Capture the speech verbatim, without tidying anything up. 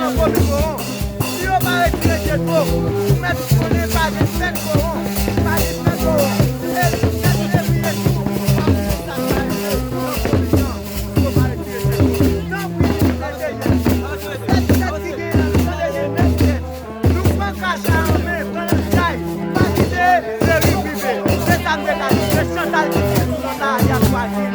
Komin Bowon. Si yo pa retire Jetro, ou mèt konnen pa gen fèt Bowon, pa gen fèt Bowon. E fèt fevriye tou, ap gen sa k pa rive nan komin nan. Si yo pa retire Jetro, tanpri, entèryè. Sèt tèt ki genyen la, nou tande gen nèf tèt. Nou pran kach la an men, pran nan chay, pa kite Erik rive. Se sa m te ka di, se Chantal ki di, Chantal y ap pase.